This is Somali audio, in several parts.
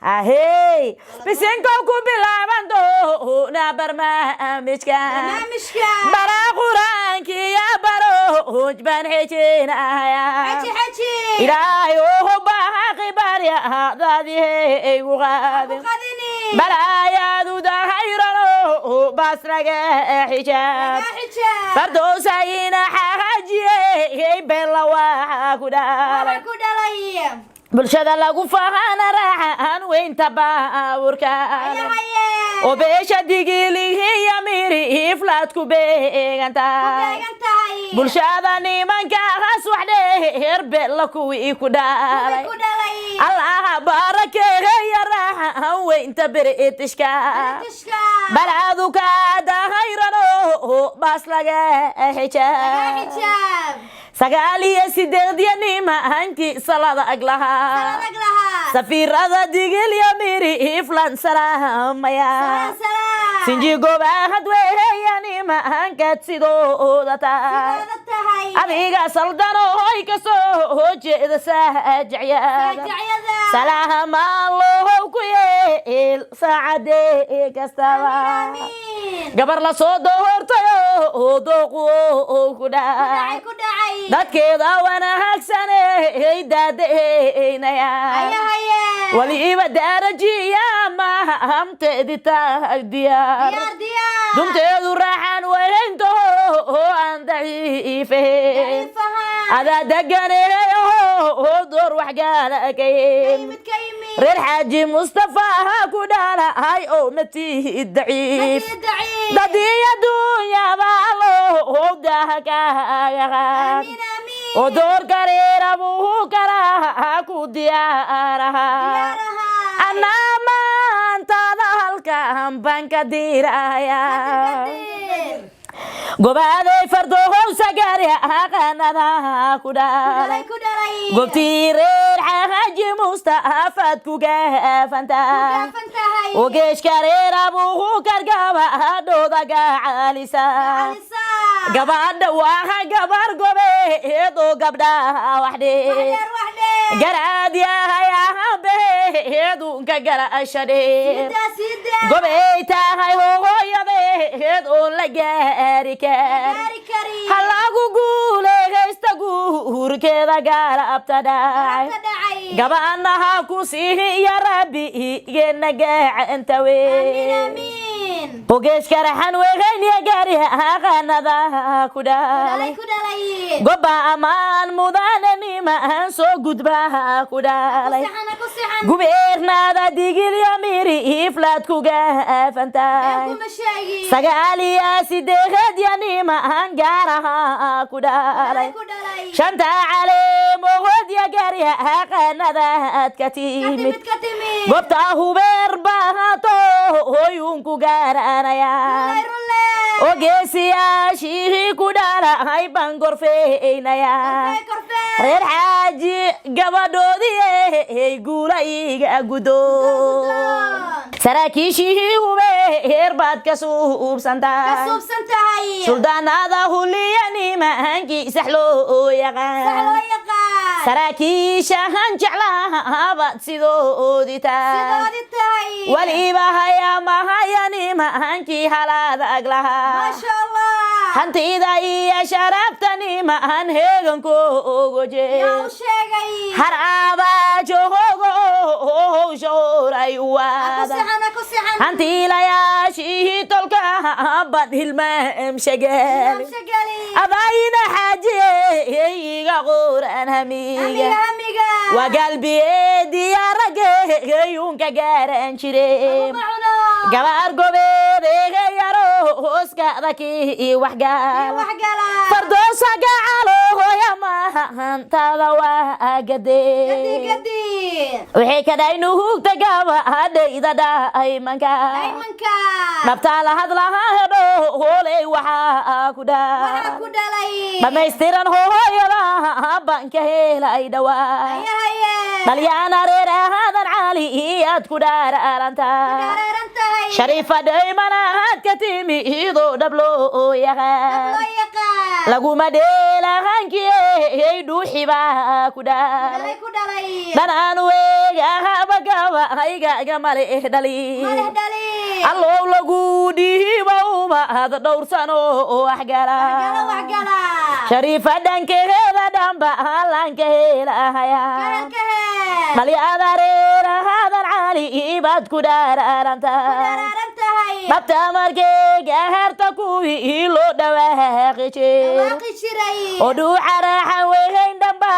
Ahey, bisinkow ku bilaaban doona barnaamijka. Barnaamijka. Bara qur-aankiya barooj baan xejinaya. Xaji, xaji. Ilaahay oho baaqi baryadaadihe igu qaadin. Qadini. Balaayaadu dahayrano baasnaga xijaab. Laga xijaab. Fardowsayina xaajiyey bella waa ku dhalay. Waxa ku dhalay. Bulshada lagu fahana raaxan weynta baaburka. Haye, haye. Oo beesha digilihiya miri iflaad ku beegan tahay. Beegan tahay. Bulshada nimankaas wax dheer bella kuwii ku dhalay. Ku dhalay. Allaha barakeeya raaxan weynta Britishka. Tishka. Balcadu ka dahayrano baas laga Laga xijaab. Xijaab. 98 nimankii salada ag lahaa. Adag lahaa. Safiirada digilya miri iflan salaamaya. Salaam, salaam. Sinji gobaahad weeya nimankaad sidooda tahay. Sidooda tahay. Adiga saldano hoy ka soo jeeda saajacyada. Saajacyada. Salaamallow ku yeel saacadee kastaba. Amiin. Gabar la soo doortayo dooqu ku Ku dhacay, dhacay. Ku dhacay. Dadkeeda wanaagsaney daadaynaya. Haye, haye. Waliiba daarajiya mahamteedi taag diyaar. Diyaar, diyaar. Dunteedu raaxan weyntaho aan daciifahen. Daciifahan. Adaa deganeeyo door waxgaala ka Ka yimid. Yimid, ka yimid. Reer Xaaji Mustafa ku dhalahay oo matihi daciif. Matihi daciif. Dadiyo dunyaba loo daha kaaga qaad. Amiin, amiin. Oo door kareera buu karaa ku diyaaraha. Diyaaraha. Anaa maantada halkan baan ka diraya. Kadir. Gobaaday fardohow sagaari aqanada ku dhalay. Dhalay, ku dhalay. Goobtii reer Xaaji Mustafaad ku gaafantahay. Gaafan tahay. Ogeeshka reer Abuukar gabadhooda gacalisa. Gacalisa. Gabadha waa gabar gobeed oo gabdhaha wax dheer. Wax dheer, wax dheer. Garaad yahay ahabeedunka garasha dheer. Sidaa, sidaa. Gobey tahay hooyadeed oon la gaari kar. Gaari kari. Ha lagu guuleegaysta guurkeeda gaalabta dhacay. Ka dhacay. Gabanaha ku siiya rabbigeena gacanta Amiin, weyn. amiin. Ogeeshka raxan weyn gaari aqanada ku Dhalay, dhalay. Ku dhalay. Goba ammaan mudane nimaan soo gudba ku dhalay. Ku sixana, ku sixan. Gubeernaada digilya miri iflaad ku Been gaafantahay. Kuma sheegin. 98 nimaan gaaraha ku dhalay. Dhalay, ku dhalay. Shanta caleemoodya gaari aqanadaad ka Ka timid. Timid, ka timid. Goobta hubeer baahato hooyuunku garanaya. Rulle, rulle. Oo geesiyaashihii ku dhalay baan gorfeynaya. Korfee, korfee. Reer Xaaji gabadhoodii guula iga gudoon. Gudoon. Saraakiishihii hubeer baad ka Ka suubsantahay. Suubsan tahay. Suldaanada huliya nimankii sax loo Sax yaqaan. Loo yaqaan. Saraakiishahan jeclahabaad sidoodii tahay. Sidoodi tahay. Waliba haya mahaya nimankii halaad ag lahaa. Maasha Allah. Hantida iyo sharafta nimaan heeganko ogo Yaa jeer. U sheegay. Har abaajohogo howsha horay Ku waada. sixana, ku sixan. Hantiilayaashihii tolka bad hilmaam shagal. Hilmaam shagali. Abayna xaajiye iga qoran Hamiga, hamiga. Hamiga. Waa galbiye diyaarageyunka gaaran jire. Laguma cuno. Gabaar gobeedeega yaro hooskada kii waxgaal. Wax gala. Fardoosa gacalo hooya mahantada waa Gadi, gade. Gadi. Waxay ka dhaynu hugta gabadhayda dhaymanka. Daymanka. Dhabtaa la hadlaha hedho hooley waxaa ku Waxaa dhaa. Ku dhalay. Dhammaystiran hooyada baan ka helay dhawaa. Haye, haye. Dhalyaana reer ahaadan cali iyaad ku dhaaraarantaa. Dhareeran tahay. Shariifa dhaymanaad ka timi idoo dhab loo Dab yaqaan. Loo yaqaan. Laguma dheelahankiyey dhuuxibaa ku dhaa Dhalay ku dhalay. Dhanaan weegahaba gabaygaga male dhali. Maleh dhali. Allow lagu dhiiba ubaad dhowr sano waxgala. Waxgala waxgala. Shariifa dhankeeda dhanba lanka helahaya. Kahel kahel. Dhali adareerahadan cali ibaad ku dhaaraaranta. Ku dharaaran tahay. Dhabta markeyga harta kuwii loo dhawaaqi jir Dhawaaqi jiray. Oo dhuuxa raaxa wehayn dhamba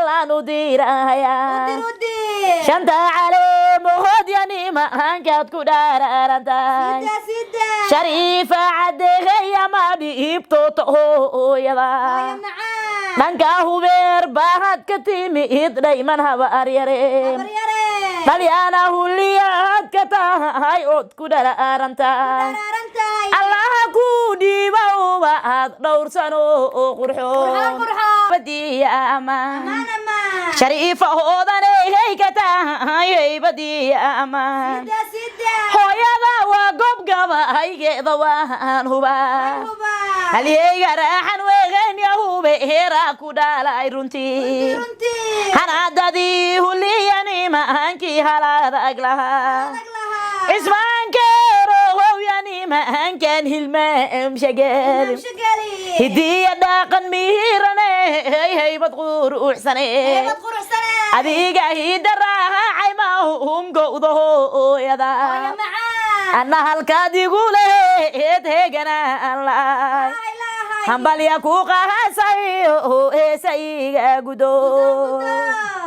laanu diirahaya. U dir u dir. Shanta caleemahood yanimaankaad ku dhaaraarantay. Sida sida. Shariifa caddeeya ma dhiibto hooyada. Hooyo macaan. Dhanka hubeer baahad ka timid dhayman habaryare. Habar yare. Dhalyaana huliyaad ka tahay ood ku dharaarantahay. Dharaaran tahay. Allaha ku dhiiba ubaad dhowr sano oo Qurxoon qurxoon. Qurxoon. Badiya amaan. Amaan amaan. Shariifa hoodanay ka tahay haybadiya amaan. Sida sida. Hooyada waa gob gabaygeeda waan hubaa. Huba. Halyeyga raaxan weegen yahube heeraa ku dhalay runtii. Runtii. Hanaadadii huliyaniimaankii haladag lahaa. Adag lahaa. Cismaankeero howyaniimaankan hilmaam shageel. Shagali. Hidiya dhaqan mihiirane haybad quruxsane. Haybad quruxsane. Adiga hida raacay maahum gowda hooyada. Hooyo macaan. Anna halkaad igu leheed heeganaan lahay. Laahay laahay. Hambalya ku qahasayo heesayga gudo. Gudoon.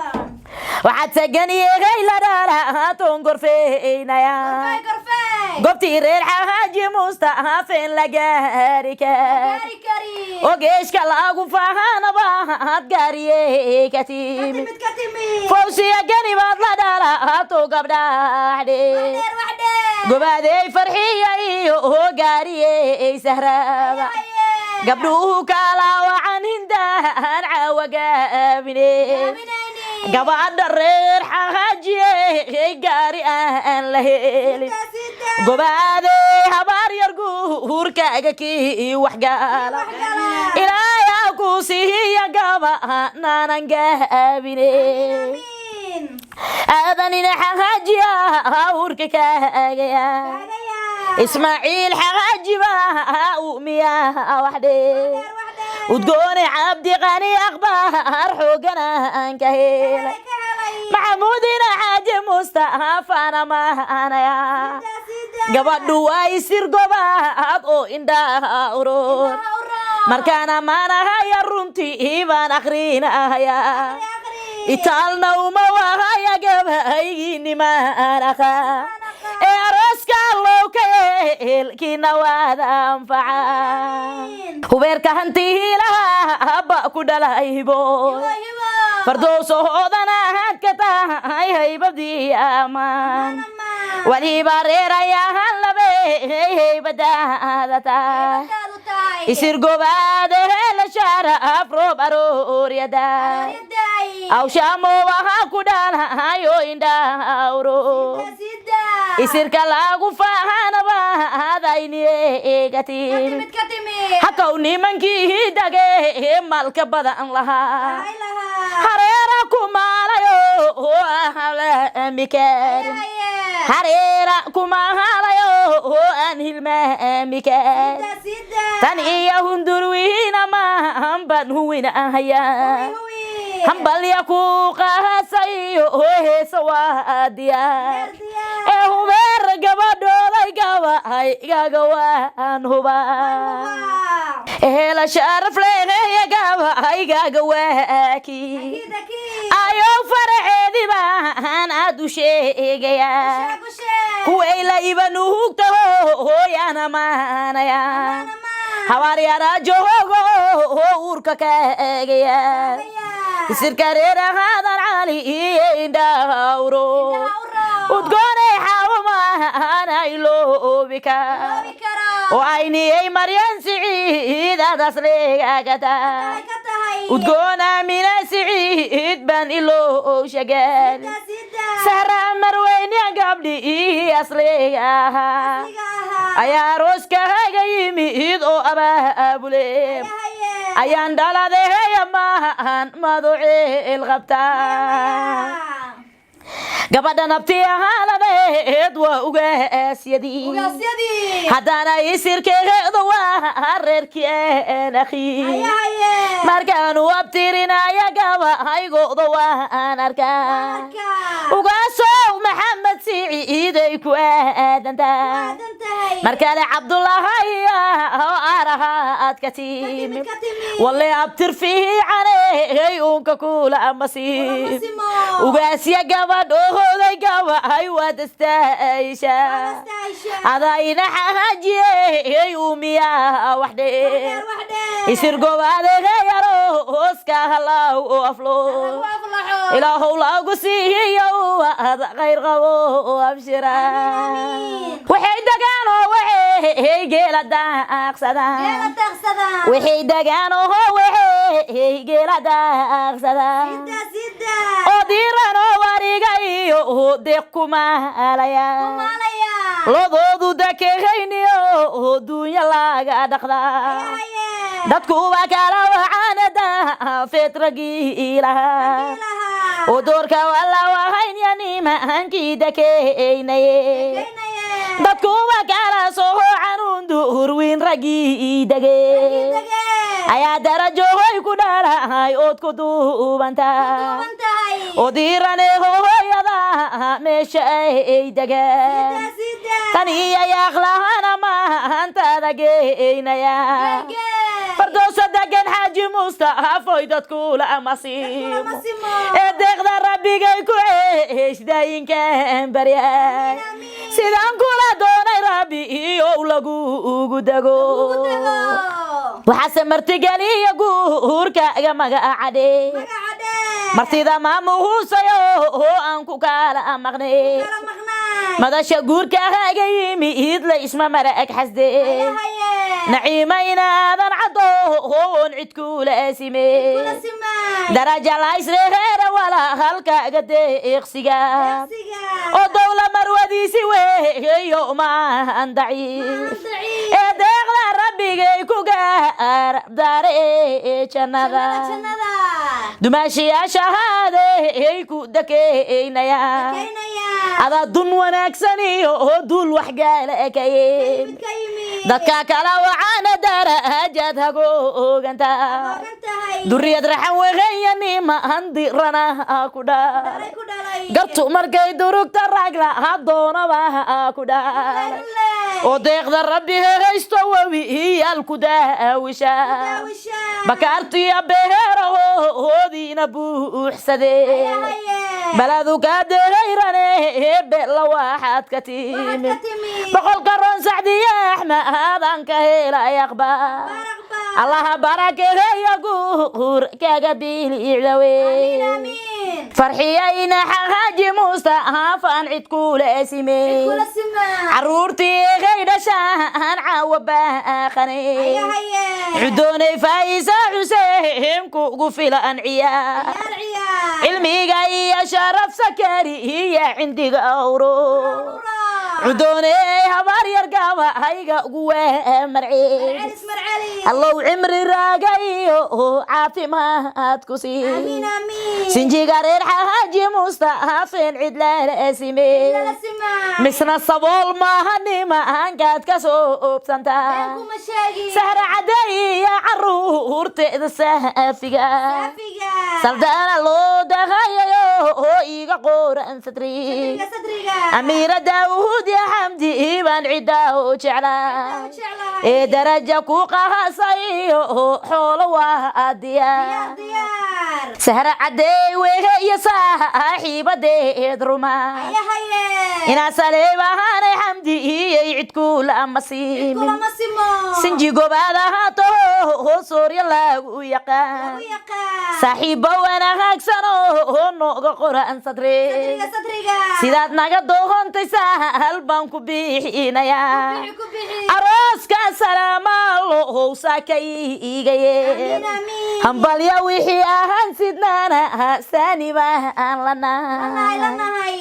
Waxaad sagan yegay la dhalaatoon gorfeynaya. Gorfey gorfey. Goobtii reer xaaji mustaafeen la gaari kar. Gaari kari. Oo geeshka lagu fahanaba had gaariye ka Ka timi. timid ka timid. Fawsiya gani baad la dhalaato gabdhaxdhe. Wax dheer wax dheer. Gobaadey farxiya iyo gaariyey sahraaba. Haye. Gabdhuhu kala wacan hindaan caawa gaabine. Gaaminayni. Gabadha reer xaajiye gaari aan la helin. Sida sida. Gobaadey habaar yar guurkaaga kii waxgaala. Wax gala. Ilaayaa ku siiya gabanaanan gaabine. Amiin. Aadanina xaajiya hawrka kaagaya. Kaagaya. Ismaaciil xaaji baa uumiyaa waxdhe. Dheer wax dheer. Udgoone cabdiqani aqbaar xooganaan ka helay. Ka helay. Maxamuudina xaaji mustaafana maanaya. Sida sida. Gabadhu waa isir gobaad oo indhaha urur. Indhaha u raac. Markaana maanahaya runtii baan akrinahaya. Akhri akhri. Itaalna uma wahaya gabaygiinimaan ahaa ee arooska allow ka yeelkiina waad anfaca. Amiin. Hubeerka hantiilaha habba ku dhalay hibo. Hibo hibo. Fardowso hoodanaad ka tahay haybadii amaan. Amaan. Waliba reerayahan labe haybadaada tahay. Haybadaadu tahay. Isir gobaade hela shaara roob arooryada. Arooryadaay. Awshaamo waxa ku dhalahayo indhaawro. Sida sida. Isirka lagu fahanaba hadayni Ka egatin. timid ka timid. Hakaw nimankii dage malka badan lahaa. Lahay lahaa. Hareera ku maalayo ahlami karin. Haye. Hareera kumahalayo aan hilmaami karin. Sida sida. Tan iyo hundurwiina maahan baan huwinahaya. Huwi huwi. Hambalya ku qahasayo heesa waa diyaar. Diyaar diyaar. Ee hubeer gabadhooday gabaygaga waan hubaa. Huba. Hela sharaf leeya gabaygaga waaki. Akiid akiid. Ayow faraceedi baan aad u sheegayaa. Sheeg u sheeg. Kuwayla ibanuhugtaho hooyana maanaya. Amaan amaan. Habaryara joogo uurka ka eegaya. Kaagaya. Isirka reer ahaadan cali iyo indhawro. Indhaha u raac. Udgoonay xawamaana iloobi kar. Iloobi karo. Oo ayniyey maryan siciidadas leegagata. Tahay ka tahay. Udgoon aamina siciid baan iloow shagal. Sida sida. Sahra marweynya gabdhi asliga ahaa. Asliga ahaa. Ayaa arooskahaga yimid oo abaabule. Haye. Ayaan dhaladeeya maahan maduciil qabtaa. Maya. Gabadha nabti ahaaladeed waa ugaasyadii. Ugaasyadii. Haddana isirkeedu waa reerkeen akhi. Haye haye. Markaanu abtirinaya gabahaygooda waan arkaa. Arkaa. Ugaasow Maxamed Siciiday ku aadantaa. Waadan tahay. Markale Cabdulahi oo arahaad ka timi. Ka timi. Walle abtir fiicaney uunka kula masiim. Kula masimo. Ugaasya gabadhooday gabahay waad istaayishaa. Waad istaayishaa. Adayna xaajiyey uumiyaa wax Wax dheer. dheer, wax dheer. Isir gobaadegayaro hooska halaw oo aflo. Lagu aflaxo. Ilaahow lagu siiyo ad khayr qabo abshira. Amiin. Waxay degaan oo waxay geela daaqsadaan. Geela daaqsadaan. Waxay degaan oo waxay geela daaqsadaan. Sida sida. Oo diiran oo wariga iyo deeq kumaalaya. Kumaalaya. Lodoodu dakehayniyo duunya laga dhaqdaa. Haye. Dadku waa kala wacaanada feetragii lahaa. Ilaha. Oo doorka wala wahayn nimankii dakeynaye. Keenaye. Dadku waa kala soo canuun duhurwiin raggii dage. Dage. Ayaa darajo hoy ku dhalahay ood ku duubantaa. Duuban tahay. Oo diirane hooyada meesha ay degaan. Sida sida. Tan iyo yaaqlahana maantada geynaya. Gee. Fardoosa degan Xaaji Mustafoy dadkula Kula masiimo. masimo. Ee deeqda rabbigay ku ceeshdayinkan baryay. Amiin. Sidaan kula doonay rabbi iyo lagu ugu dego. Ugu dago. Waxaase martigeliya guurkaaga magacadhe. Magaca dheer. Martida maamuhuusayo oo aan ku kala maqnay. Kala maqnaay. Madasha guurkaaga yimi idla isma marag xasde. Haye haye. Naciima inaadan caddo oon cid kula sime. Kula simaay. Daraja laysreheera wala halkaaga deeqsiga. Deeqsiga. Oo dowla marwadiisi weeyo maahan daciif. Maahan daciif. Ee deeqda rabbigay ku gaar daare jannada. Jannada jannada. Dumaashiyaashahaadey ku dakeynaya. Keenaya. Adaa dun wanaagsan iyo duul waxgaala ekaye. Mid ka yimid. Dadka kala wacaana darajaad hagooganta. Hoogan tahay. Duriyad raxan wegeya nimaan dirana ku dhalay. Dhalay ku dhalay. Gartu markay durugta ragla hadoonaba ku dhalay. Dhalay. Oo deeqda rabbi hehaysto webi iyaal ku daawisha. Daawisha. Bakaartiya beerahoodiina buuxsadee. Haye haye. Baladu kaa deegayrane bella waxaad ka Waxaad timi. ka timi. Boqolka roon Sacdiya Axmaadan ka helay aqbaar. Baraqba. Allaha barakeeya guur kaga bilicdawe. Amiin amiin. Farxiyayna Xaaji Mustafaan cid kula sime. Kula simaa. Caruurtii eegay dhashaan caawa baaqane. Haye haye. Cudoonay Faa'isa Xuseen kugu filan ciyaar. Ciyaar ciyaar. Cilmiga iyo sharaf sakari iyo cindiga awro. Ura. Cudooney habaar yar gabahayga ugu weemarce. Marcelis marcelis. Allow cimri raaga iyo caafimaad ku sii. Amiin amiin. Sinjiga reer Xaaji Mustafeen cid lala sime. Lala simaa. Misna sabool maaha nimankaad ka soo oobsantaa. Been kuma sheegin. Sahra caday iyo caruurteeda saafiga. Saafiga. Saldana loo dahayayo oo iga qoran sadri. Sadriga sadriga. Amiira Daawud ya Xamdi baan ciddaa u jeclaa. U jeclahay. Ee daraja ku qahasayo xoolo waa diyaar. Diyaar diyaar. Sahra caday wehe iyo saaxiibadeed ruma. Haye haye. Inaa saleebahanay Xamdi iyo cid kula masiimin. Kula masimo. Sinji gobaad ahaato soorya lagu yaqaan. Lagu yaqaan. Saaxiibba wanaagsan oo nooga qoran sadre. Sadriga sadriga. Sidaad naga doontay sahal baan ku bixinayaa. Bixi ku bixi. Arooska salaama lohow saaka iiga yeel. Amiin amiin. Hambalya wixii ahaan sidnaana saani baan Lanahay lanahay. lanahay.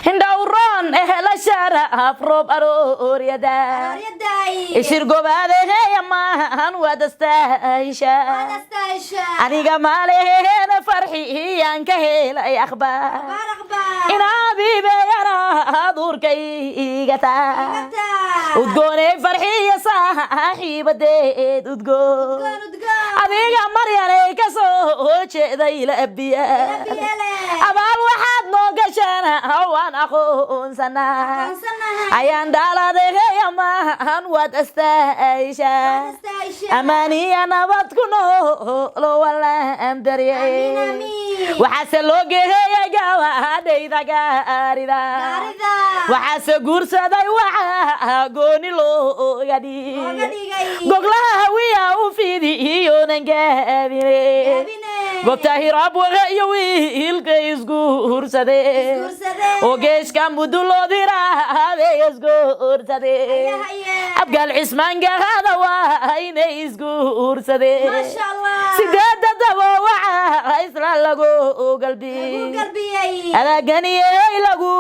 Hindhowroon ehela Sharaf roob arooryada. Arooryadaay. Ishir gobaadeheyamahan wadastaisha. Wadastaasha. Aniga maaleheena farxiyaan ka helay akhbaar. Akhbaar, akhbaar. Inaabiibeyana duurkayga taa. Igata. Udgooney farxiya saaxiibadeed udgoon. Udgoon, udgoon. Adiga Maryanay ka soo jeeday la abiya. Abiyale. Abaal waxaad noo gashana waan aqoonsanaa. Aqoonsanahay. Ayaan dhaladeheyamahan waad astaasha. Wadastaasha. Amaaniya nabad ku noolo walaan darye. Amiin, amiin. Waxaase loo geeyay gawaadhayda gaarida. Gaarida. Waxaase guursaday waxaa gooni looga Looga dhigay. dhigay. Goglaha hawiya u fidi iyonan gaabine. Gaabine. Goobta Hiraab waga iyo wiilka isguursade. Isguursadeen. Oo geeshka muduloodiraade isguursade. Haye, haye. Abgaal Cismaan gahada waa inay isguursade. Maasha Allah. Sideeda dabo waxa isla lagu galbi. Lagu galbiyey. Adaaganiyey lagu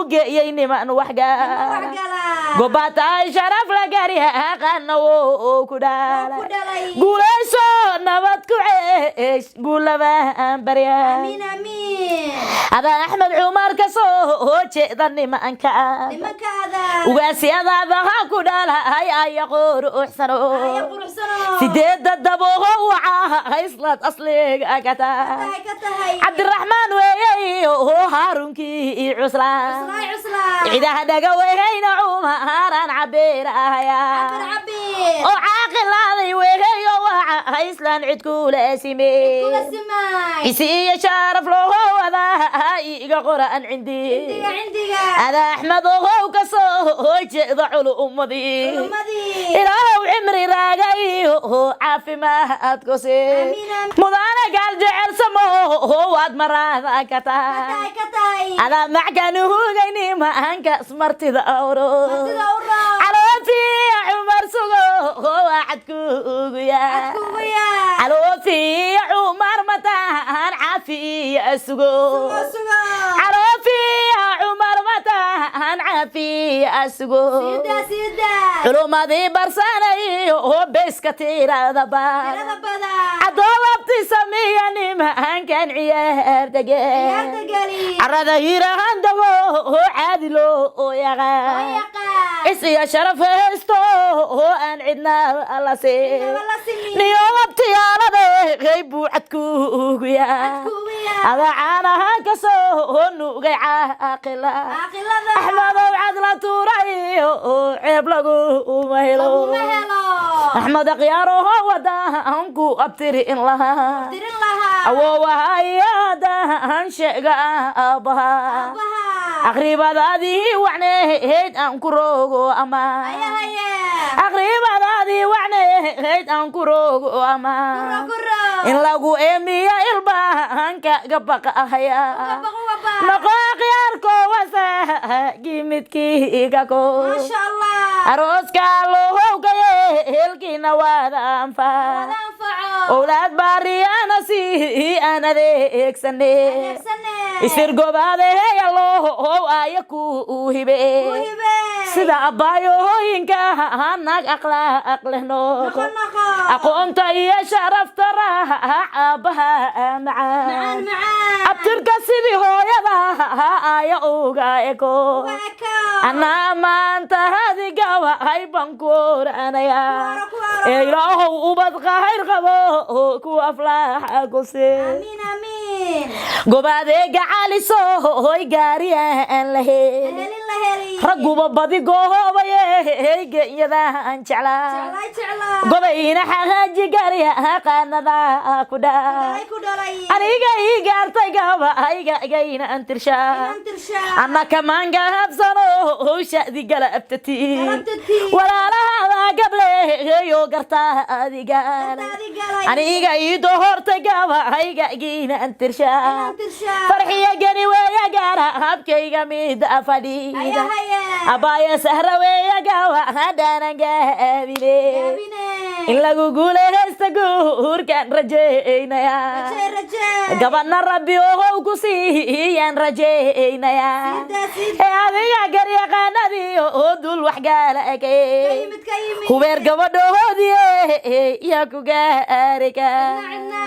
geeyey niman waxgala. Waxgala. Gobaataay sharaf la gari aqaana woo ku Wuu ku dhalay. dhalay. Guulayso, nabad ku ceesh, guulabaan barya. Amiin, amiin. Adaa Axmed Cumar ka soo jeeda nimanka. Nimankaada. Ugaasyadaadaha ku dhalay aya quruxsano. Aya quruxsano. Sideeda dabooho waca islaad asliga ka tahay. Tahay, ka tahay. Cabdiraxmaan weeyey oo Haarunkii cuslaa. Cuslaay, cuslaa. Cidaha dhaga weheyna Cumaaraan cabirahaya. Cabir, cabir. Oo caaqilaaday weheyo waca islaan cid kula sime. Kula simay. Cisi iyo sharaf looho wadaa iga qoran cindi. Cindiga, cindiga. Adaa Axmed ohow ka soo jeeda culumadii. Culummadii. Ilaahow cimri raagayo caafimaad ku sii. Amiin, amiin. Mudane gaal jecel samo waad maraada ka Ka tahay. tahay, ka tahay. Adaa mackanu hugayni maankaas martida awro. Martida u raac. Caloofiya Cumar sugo waa cadkuugu yaa. Cadkuugu yaa. Caloofiya Cumar mataan caafiya sugo. Sugo, sugo. Caloofiya Cumar mataan caafiya sugo. Siida, siida. Culumadii barsanayo oo beeska tirada Tirada badan. badan. Caddoolabti sameeya nimankan ciyaar Ciyaarta degeen. geli. Carada Hiirahan dago oo caadi loo Oo yaqaan. yaqaan. Cis iyo sharaf haysto oo aan cidna la siin. Cidnaba la simin. Niyobabtiyaalade qeyb buu cadkuugu yaa. Cadkuugu yaa. Adaa caanaha ka soo nugay caaqila. Caaqilada. Axmedow cadla tuurayo ceeb laguma helo. Laguma helo. Axmed akhyaaraho wadanku abtiri in lahaa. Tirin lahaa. Awowahayadahan sheega aabbaha. Aabbaha. Aqribadaadii wacneheyd aan ku rogo ama. Haye, haye. Aqribadaadii wacneheyd aan ku rogo ama. Kuro, kuro. In lagu eemiya ilbahanka gabaqahaya. Uga baq, uga baq. Noqo akhyaarko wasaagi midkiiga ko. Maasha Allah. Arooska lohowgaye helkiina waada anfac. Wada anfaco. Owlaad baariyana si aan adeegsane. Adeegsane. Isir gobaadeheyalohow aya ku hibe. Ku hibe. Sida abbaayohooyinka naag akhlaaq leh Noqo, noqo. noqo. Aqoonta iyo sharafta raac aabbaha. Macaan, Macaan. macaan. Abtirka sidii hooyada aya uga eko. Uga eko. Anaa maanta hadigawahay baan ku oranaya. Ku oro, ku oro. Ee Ilaahow ubad khayr qabo ku aflaaxa ku sii. Amiin, amiin. Gobadeega caliso hoy gaari aan lahayn. Helin la heli. Ragguba badi goobaye genyadaan jeclaa. Jeclaa, jeclaa. Gobayna xaqaaji gaari qaanada ku dhaa. Dhalay, ku dhalay. Aniga ii gaartay gabayga gaynan tirshaa. Inaan tirshaa. Anna kamaanka habsano howshadi galabtati. Galabtati. Walaalahada gableeyo gartaa adiga. Gartaa adigalay. Aniga ii dohortay gabayga giinan tirshaa. Inaan tirshaa. Farxiya geni weeya gaara habkayga mid Haya, fadhiida. haya. Abaya sahra weeya gawa hadaanan gaabine. Gaabine. In lagu guulaysta guurkaan rajaynayaa. Rajee, rajee. Gabadhna Rabbi ohow ku siiyaan rajaynayaa. Sida, sida. Ee adiga garyaqaanadii oo dul waxgaala Ka ege yimid, ka yimid. Hubeer gabadhoodii yaa ku gaari ka. Cidna, cidna.